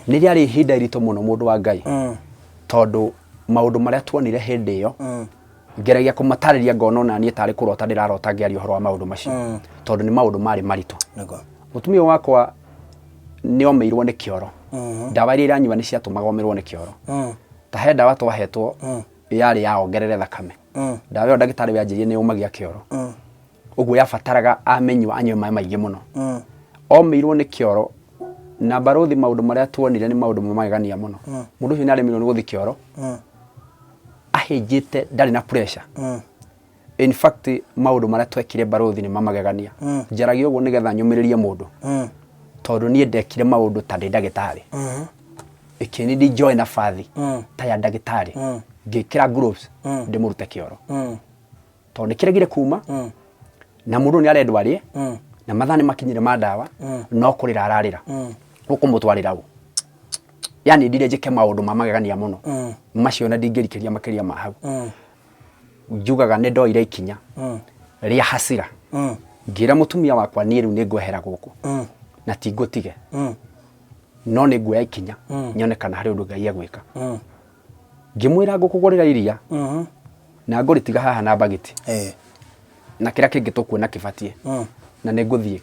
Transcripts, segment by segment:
Nĩ rĩarĩ ihinda iritũ mũno mũndũ wa Ngai, tondũ maũndũ marĩa tuonire hĩndĩ ĩyo, ngeragia kũmatarĩria ngona ona niĩ tarĩ kũrota ndĩrarota ngĩaria ũhoro wa maũndũ macio, tondũ nĩ maũndũ marĩ maritũ. Mũtumia wakwa nĩ omĩirwo nĩ kĩoro. Ndawa iria iranyua nĩ ciatũmaga omĩrwo nĩ kĩoro. Ta he ndawa twahetwo yarĩ ya ongerere thakame. Ndawa ĩyo ndagĩtarĩ we anjĩrire nĩ yũmagia kĩoro. Ũguo yabataraga amĩnyua anyue maĩ maingĩ mũno. Omĩirwo nĩ kĩoro na barũthi maũndũ marĩa tuonire nĩ maũndũ ma magegania mũno. Mũndũ ũcio nĩ aremirwo nĩ gũthiĩ kĩoro, ahĩnjĩte ndarĩ na pressure. In fact maũndũ marĩa twekire barũthi nĩ ma magegania. Njaragia ũguo nĩgetha nyũmĩrĩrie mũndũ, tondũ niĩ ndekire maũndũ ta ndĩ ndagĩtarĩ. Ĩkĩnindi njoe nabathi ta ya ndagĩtarĩ, ngĩkĩra gloves ndĩmũrute kĩoro, tondũ nĩ kĩregire kuma na mũndũ nĩ arendwo arĩe na mathaa nĩ makinyire ma ndawa, no kũrĩra ararĩra. Ũkũmũtwarĩra ũ? Yani ndire njĩke maũndũ ma magegania mũno macio na ndingĩrikĩria makĩria ma hau. Njugaga nĩ ndoire ikinya rĩa hasira, ngĩra mũtumia wakwa niĩ rĩu nĩ ngwehera gũkũ na ti ngũtige, no nĩ nguoya ikinya nyone kana harĩ ũndũ Ngai egwĩka. Ngĩmwĩra ngũkũgũrĩra iria na ngũrĩtiga haha na mbagiti na kĩrĩa kĩngĩ tũkuona kĩbatiĩ, na nĩ ngũthiĩ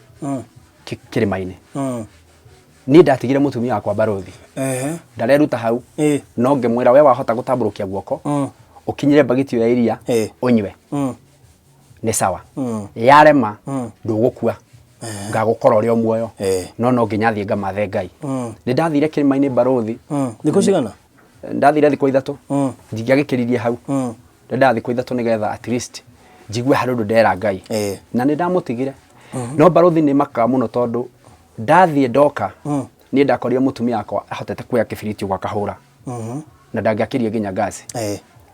kĩrĩma-inĩ. Niĩ ndatigire mũtumia wakwa barũthi ndareruta hau, no ngĩmwĩra we wahota gũtambũrũkia guoko ũkinyĩre mbagiti ĩyo ya iria ũnyue nĩ sawa, yarema ndũgũkua, ngagũkora ũrĩ o muoyo, no no nginya thiĩ ngamathe Ngai. Nĩ ndathire kĩrĩma-inĩ barũthi. Thikũ cigana? Ndathire thikũ 3. Ndingĩagĩkĩririe hau. Ndendaga thikũ 3 nĩgetha at least njigue harĩ ũndũ ndera Ngai. Na nĩ ndamũtigire, no barũthi nĩ makaga mũno tondũ ndathiĩ ndoka niĩ ndakorire mũtumia wakwa ahotete kuoya kĩbiriti ũguo akahũra na ndangĩakĩrie nginya ngasi.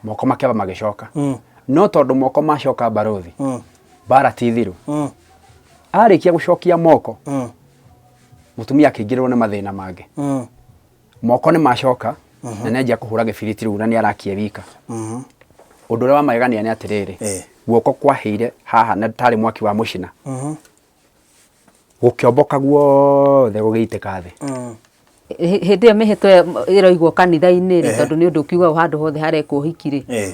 Moko makĩamba magĩcoka, no tondũ moko macoka barũthi, mbara ti thiru. Arĩkia gũcokia moko, mũtumia akĩingĩrĩrwo nĩ mathĩna mangĩ. Moko nĩ macoka na nĩ anjia kũhũra gĩbiriti rĩu na nĩ arakia wika. Ũndũ ũrĩa wa magegania nĩ atĩrĩrĩ, guoko kwahĩire haha na tarĩ mwaki wa mũcina, gũkĩomboka guothe gũgĩitĩka thĩ. Hĩndĩ ĩyo mĩhĩtwa ĩyo ĩroigwo kanitha-inĩ rĩ, tondũ nĩ ũndũ ũkiugagwo handũ hothe harekwo ũhiki rĩ,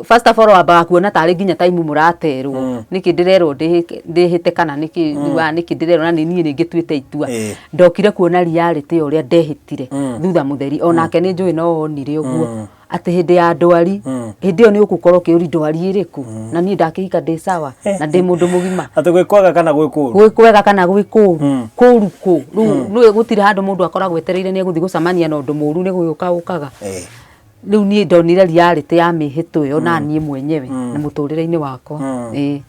first of all wambaga kuona tarĩ nginya time mũraterwo, nĩkĩ ndĩrerwo ndĩhĩte kana nĩkĩ wa nĩkĩ ndĩrerwo na nĩ niĩ ningĩ tuĩte itua. Ndokire kuona reality ya ũrĩa ndehĩtire thutha mũtheri, onake nĩ njũĩ no onire ũguo atĩ hĩndĩ ya ndwari, hĩndĩ ĩyo nĩ ũgũkorwo ũkĩũri ndwari ĩrĩkũ, na niĩ ndakĩhika ndĩ sawa na ndĩ mũndũ mũgima. Atĩ gwĩ kwega kana gwĩ kũũru? Gwĩ kwega kana gwĩ kũũru, kũũru kũ rĩu nĩũĩ gũtirĩ handũ mũndũ akoragwo etereire nĩ egũthiĩ gũcemania na ũndũ mũũru, nĩ gũgĩũka ũkaga. Rĩu niĩ ndonire reality ya mĩhĩtwa ĩyo na niĩ mwenyewe na mũtũrĩre-inĩ wakwa. Ĩĩ.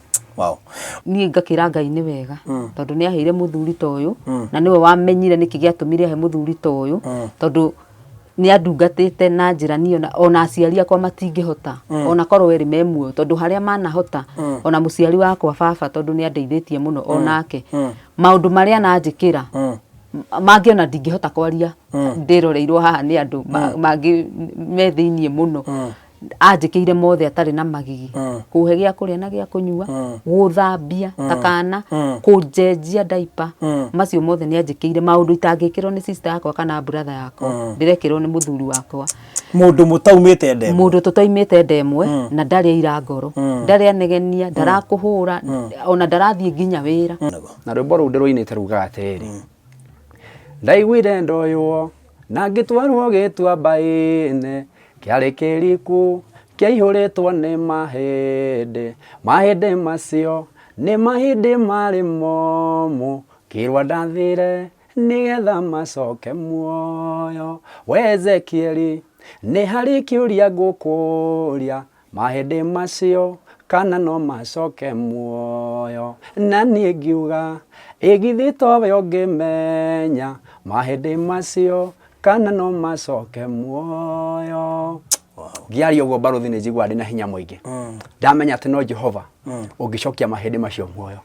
Niĩ ngakĩra Ngai nĩ wega tondũ nĩ aheire mũthuri ta ũyũ, na nĩwe wamenyire nĩkĩ gĩatũmire ahe mũthuri ta ũyũ, tondũ nĩ andungatĩte na njĩra niĩ ona aciari akwa matingĩhota, ona korwo erĩ me muoyo, tondũ harĩa manahota, ona mũciari wakwa baba, tondũ nĩ andeithĩtie mũno onake, maũndũ marĩa ananjĩkĩra mangĩ ona ndingĩhota kwaria ndĩroreirwo haha nĩ andũ mangĩ me thĩiniĩ mũno. Anjĩkĩire mothe atarĩ na magigi, kũhe gĩa kũrĩa na gĩa kũnyua, gũthambia ta kana, kũnjenjia diaper, macio mothe nĩ anjĩkĩire, maũndũ itangĩkĩrwo nĩ sister yakwa kana brother yakwa, ndĩrekĩrwo nĩ mũthuri wakwa. Mũndũ mũtaumĩte nda ĩmwe. Mũndũ tũtaumĩte nda ĩmwe, na ndarĩ aira ngoro, ndarĩ anegenia, ndarakũhũra, ona ndarathiĩ nginya wĩra. Na rwĩmbo rũu ndĩrũinĩte rugaga atĩrĩrĩ, ndaiguire ndoywo na ngĩtwarwo gĩtuamba-inĩ kĩarĩ kĩriku kĩaihũrĩtwo nĩ mahĩndĩ, mahĩndĩ macio nĩ mahĩndĩ marĩ momũ, ngĩrwo ndathire nĩgetha macoke muoyo. We Ezekieli nĩ harĩ kĩũria ngũkũria, mahĩndĩ macio kana no macoke muoyo? Na niĩ ngiuga ĩ githĩ towe ũngĩmenya mahĩndĩ macio kana no macoke muoyo. Ngĩaria ũguo barũthi nĩ njiguaga ndĩna hinya mũingĩ, ndamenya atĩ no Jehova ũngĩcokia mahĩndĩ macio muoyo.